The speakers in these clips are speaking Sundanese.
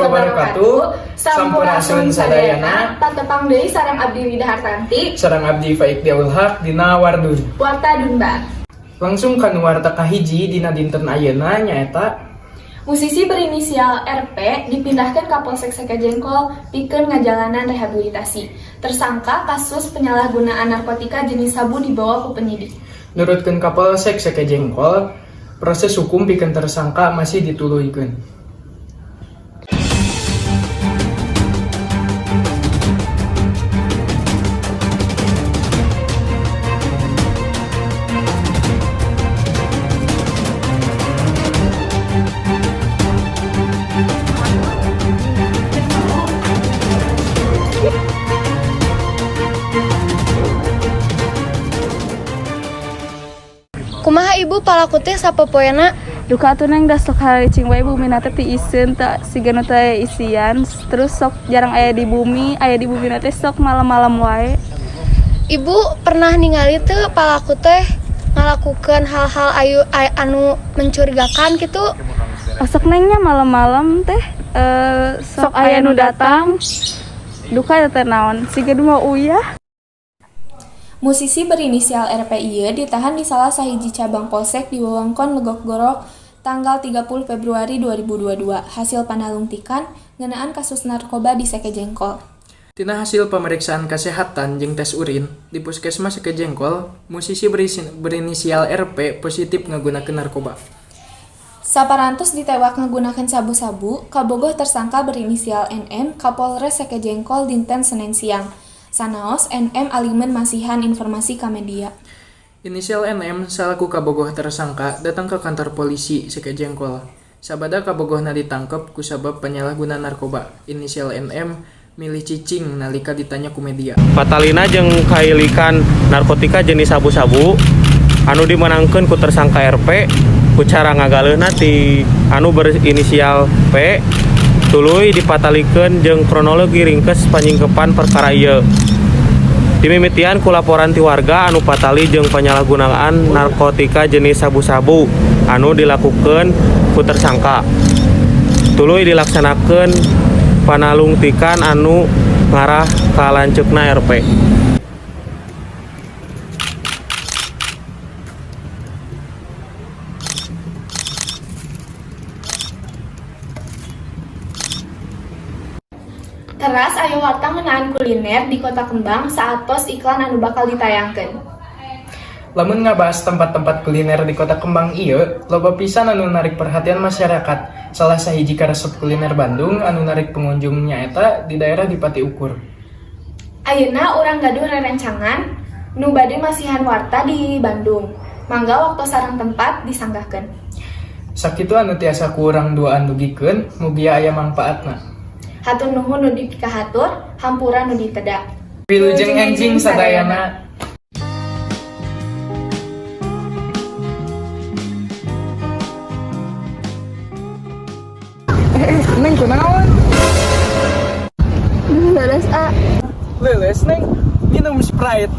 Wabarakatuh. Sampurasun sadayana. Patepang deui sareng Abdi Wida Hartanti. Sareng Abdi Faik Diaul Haq dina Wardun. Warta Dunbar. Langsung kanu warta kahiji dina dinten ayeuna, nyaeta Musisi berinisial RP dipindahkan ke Polsek Sekejengkol pikeun ngajalanan rehabilitasi. Tersangka kasus penyalahgunaan narkotika jenis sabu dibawa ke penyidik. Nurutkeun ka Polsek Sekejengkol, proses hukum pikeun tersangka masih dituluykeun. Kumaha, Ibu, palaku teh sapopoena? Duka atuh, Neng, da sok halicing wae bumi teh, tiiseun teh siga nu teh isian, terus sok jarang aya di bumi, aya di bumi teh sok malam-malam wae. Ibu pernah ningali teu palaku teh ngalakukeun hal-hal anu mencurigakan gitu? Sok, Neng, nya malam-malam teh sok aya nu datang, duka teh naon siga nu mau uyah. Musisi berinisial RP ieu ditahan di salah sahiji cabang polsek di wewengkon Legok Gorog tanggal 30 Februari 2022 hasil panalungtikan ngeunaan kasus narkoba di Sekejengkol. Tina hasil pemeriksaan kesehatan jeung tes urin di Puskesmas Sekejengkol, musisi berinisial RP positif ngagunakeun narkoba. Saparantos ditewak ngagunakeun sabu-sabu, kabogoh tersangka berinisial NM ka Polres Sekejengkol dinten Senin siang. Sanaos NM alimen masihan informasi ka media. Inisial NM salaku kabogoh tersangka datang ke kantor polisi Sekejengkol. Sabada kabogohna ditangkep kusabab penyalahgunaan narkoba. Inisial NM milih cicing nalika ditanya ku media. Patalina jeung kailikan narkotika jenis sabu-sabu anu dimenangkeun ku tersangka RP ku cara ngagaleuhna ti anu berinisial P, tuluy dipatalikeun jeung kronologi ringkes panyingkepan perkara ieu. Dimimitian ku laporan ti warga anu patali jeung penyalahgunaan narkotika jenis sabu-sabu anu dilakukeun ku tersangka. Tuluy dilaksanakeun panalungtikan anu ngarah ka lanceukna RP. Teras aya warta ngeunaan kuliner di Kota Kembang saatos iklan anu bakal ditayangkeun. Lamun ngabahas tempat-tempat kuliner di Kota Kembang ieu, loba pisan anu narik perhatian masyarakat. Salah sahiji karesep kuliner Bandung anu narik pengunjung nyaeta di daerah Dipati Ukur. Ayeuna urang gaduh rerencangan nu bade masihan warta di Bandung. Mangga waktu sareng tempat disanggahkeun. Sakitu anu tiasa ku urang duaan dugikeun, mugia aya mangpaatna. Hatur nuhun nu dipikahatur, hampura nu diteda. Wilujeng enjing sadayana. Neng, kunaon? Leres, ah. Leles, Neng, minum Sprite.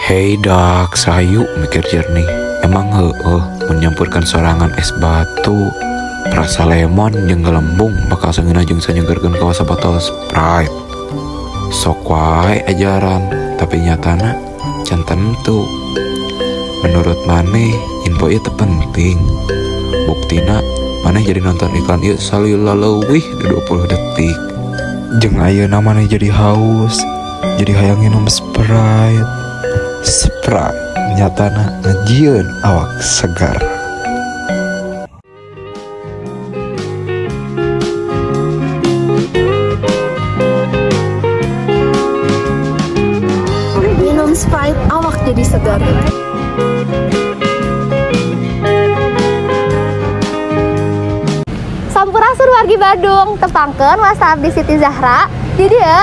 Hey dak, sayu mikir jernih. Emang heueuh mun nyampurkeun sorangan es batu rasa lemon jeung gelembung bakal sangeunah jeung sanyegerkeun kawas botol Sprite. Sok wae ajaran, tapi nyatana can tentu. Menurut maneh info ieu teu penting? Buktina maneh jadi nonton iklan ieu salila leuwih di 20 detik. Jeung ayeuna maneh jadi haus, jadi hayang minum Sprite. Sprite nyatana ngajieun awak segar. Minum Sprite, awak jadi segar. Sampurasun wargi Bandung, tepangkeun wasta abdi Siti Zahra. Di dieu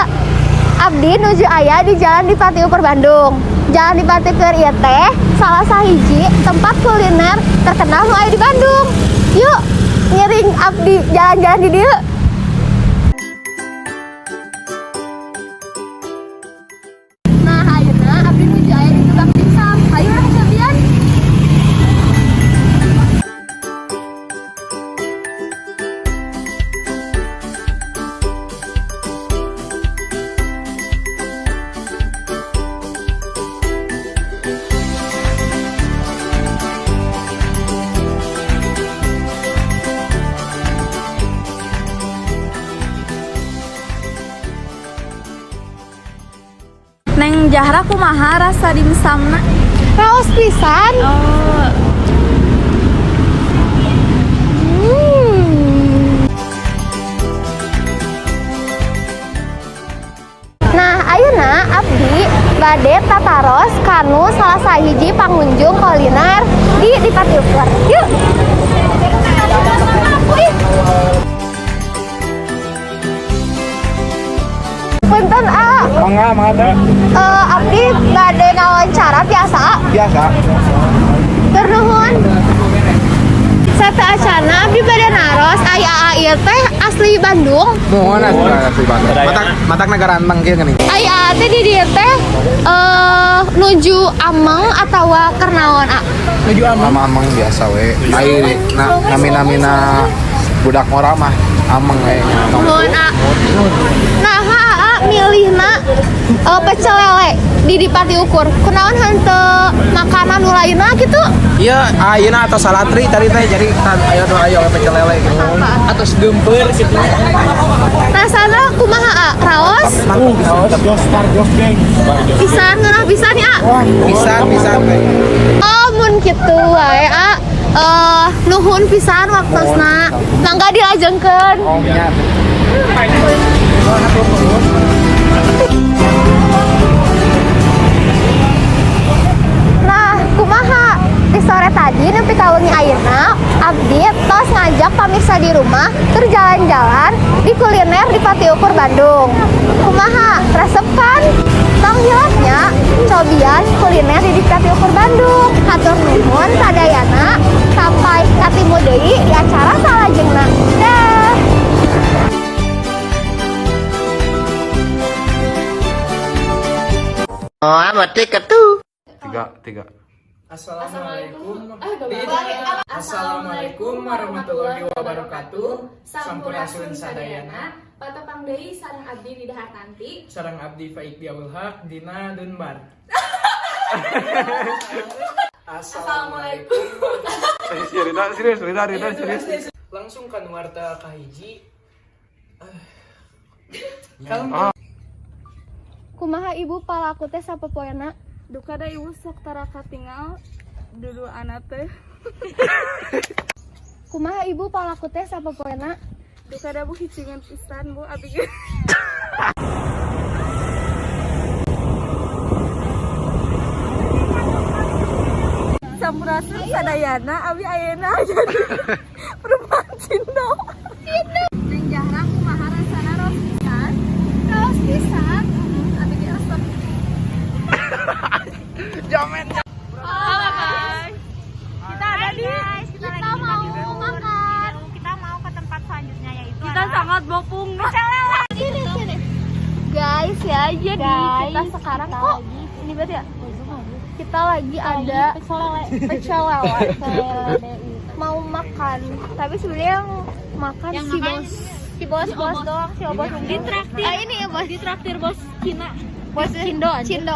abdi nuju aya di Jalan Dipati Ukur, Bandung. Jalan Dipati Ukur ieu teh salah sahiji tempat kuliner terkenal nu aya di Bandung. Yuk, ngiring abdi jalan-jalan di dieu. Nah, ayeuna abdi nuju aya di tukang dimsum. Hayu urang cobian. Neng Jahra, kumaha rasa dimsumna? Raos pisan. Oh. Nah, ayeuna abdi bade tataros kanu salah sahiji pangunjung kuliner di Dipati Ukur. Yuk. Ih. Punten, ah. Mangga, mangga teh. Abdi bade ngawancara biasa. Biasa. Bernuhun. Sateuacanna abdi bade naros, ai aa ieu teh asli Bandung? Muhun, asli asli Bandung. Matak matak garanteng kieu geuning. Ai aa teh di dieu teh nuju ameng atawa keur naon, a? Nuju ameng. Sama ameng biasa we. Ai na nami-namina budak ngora mah ameng we. Nuhun, a. Nah, aa milihna pecel lele di Dipati Ukur. Kunaon henteu makanan nu lainna gitu? Iya, ayeuna atau salatri tadi teh, jadi kan ayo do ayo pecel lele gitu. Atos geumpeur kitu. Rasana kumaha, a? Raos? Pisan, ngeunah pisan ya, a? Pisan pisan teh. Oh, mun kitu wae, a. Nuhun pisan waktosna. Mangga dilajengkeun. Oh, nya. Nah, kumaha? Di sore tadi nepi ka wengi ayeuna, abdi tos ngajak pamirsa di rumah keur jalan-jalan di kuliner Dipati Ukur Bandung. Kumaha? Resep kan? Tong hilap nya cobian kuliner di Dipati Ukur Bandung. Hatur nuhun sadayana, sampai katimu deui di acara salajengna. Dah. Tiga, tiga. Assalamualaikum. Assalamualaikum warahmatullahi wabarakatuh. Sampurasun sadayana. Patepang deui sareng abdi di Dahar Tanti. Sareng abdi Faik Diaul Haq dina Dunbar. Assalamualaikum. Serius, serius, Rida, Rida, serius. Langsung kan warta kahiji. Kalem. Kumaha, Ibu, palaku teh sapopoena? Duka da ibu sok tara katingal dulu anak teh. Kumaha, Ibu, palaku teh sapopoena? Duka da, Bu, hicingan pisan, Bu, abi ge. Sampurasun sadayana, abi ayeuna jadi perubahan Cindo. Neng Jahra, kumaha rasana, raos pisan? Raos pisan. Abi ge resep. Halo guys. Kita ada di Kita mau makan. Kita mau ke tempat selanjutnya, yaitu kita sangat bopung. Sini sini. Guys ya, jadi kita sekarang kok Ini berarti ya? Kita lagi ada pecel lele. Mau makan, tapi sebenarnya yang makan si bos. Si bos bos doang, si bos. Ditraktir. Ah, ini ya bos. Ditraktir bos Cina. Bos Cindo. Cindo.